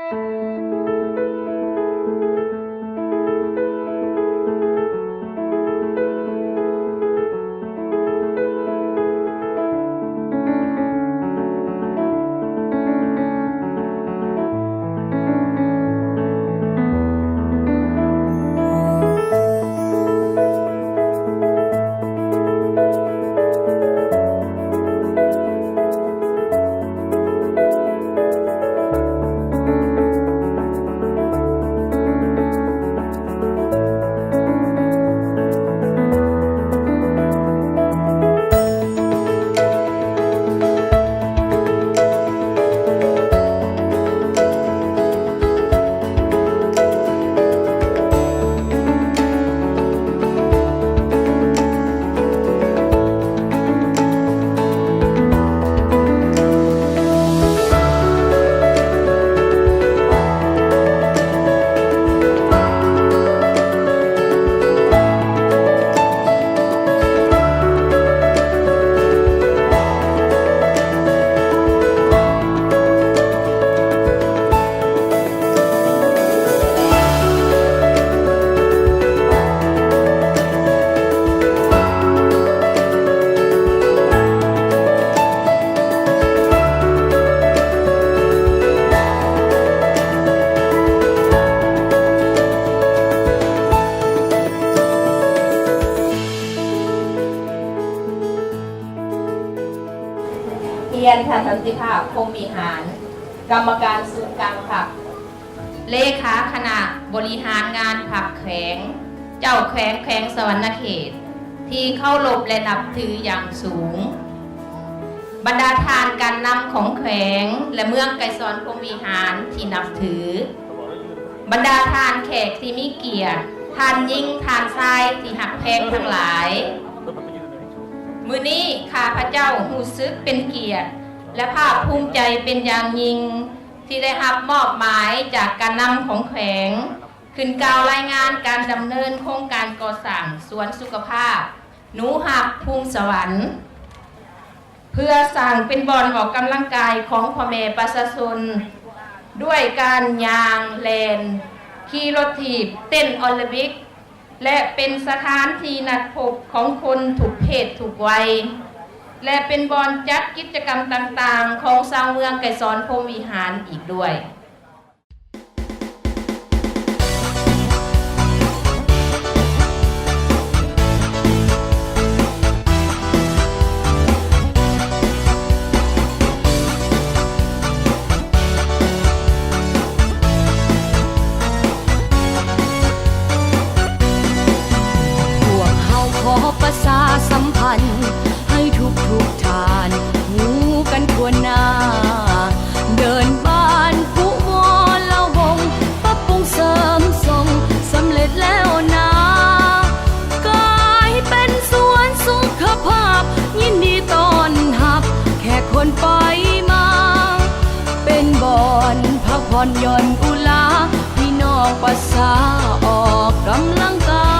ຮຽນທ່ານ ສັນຕິພາບ ພົມວິຫານ ກຳມະການສູນກາງພັກ ເລຂາຄະນະບໍລິຫານງານພັກແຂວງ, ເຈົ້າແຂວງແຂວງສະຫວັນນະເຂດ ທີ່ເຄົາລົບ ແລະ ນັບຖືຢ່າງສູງ, ບັນດາທ່ານການນຳຂອງແຂວງ ແລະ ເມືອງໄກສອນ ພົມວິຫານ ທີ່ນັບຖື, ບັນດາທ່ານແຂກທີ່ມີກຽດ, ທ່ານຍິງ, ທ່ານຊາຍທີ່ຮັກແພງທັງຫຼາຍ, ມື້ນີ້ຂ້າພະເຈົ້າຮູ້ສຶກເປັນກຽດ ແລະ ພາກພູມໃຈເປັນຢ່າງຍິ່ງ ທີ່ໄດ້ຮັບມອບໝາຍຈາກການນຳຂອງແຂວງ ຂຶ້ນກ່າວລາຍງານການດຳເນີນໂຄງການກໍ່ສ້າງສວນສຸຂະພາບໜູຮັກພູມສະຫວັນ ເພື່ອສ້າງເປັນບ່ອນອອກກຳລັງກາຍຂອງພໍ່ແມ່ປະຊາຊົນ ດ້ວຍການຍ່າງ, ແລ່ນ, ຂີ່ລົດຖີບ, ເຕັ້ນແອໂຣບິກ ແລະ ເປັນສະຖານທີ່ນັດພົບຂອງຄົນທຸກເພດທຸກໄວ ແລະ ເປັນບ່ອນຈັດກິດຈະກຳຕ່າງໆຂອງຊາວເມືອງໄກສອນ ພົມວິຫານ ອີກດ້ວຍ. ພວກເຮົາຂໍປະຊາສຳພັນໃຫ້ທຸກໆທ່ານຮູ້ກັນທົ່ວໜ້າ ເດີ່ນບ້ານກຸວໍລະວົງ ປັບປຸງເສີມສົ່ງສຳເລັດແລ້ວນາ ກາຍເປັນສວນສຸຂະພາບ ຍິນດີຕ້ອນຮັບແຂກຄົນໄປມາ ເປັນບ່ອນພັກຜ່ອນຢ່ອນອຸລາ ພີ່ນ້ອງປະຊາອອກກຳລັງກາ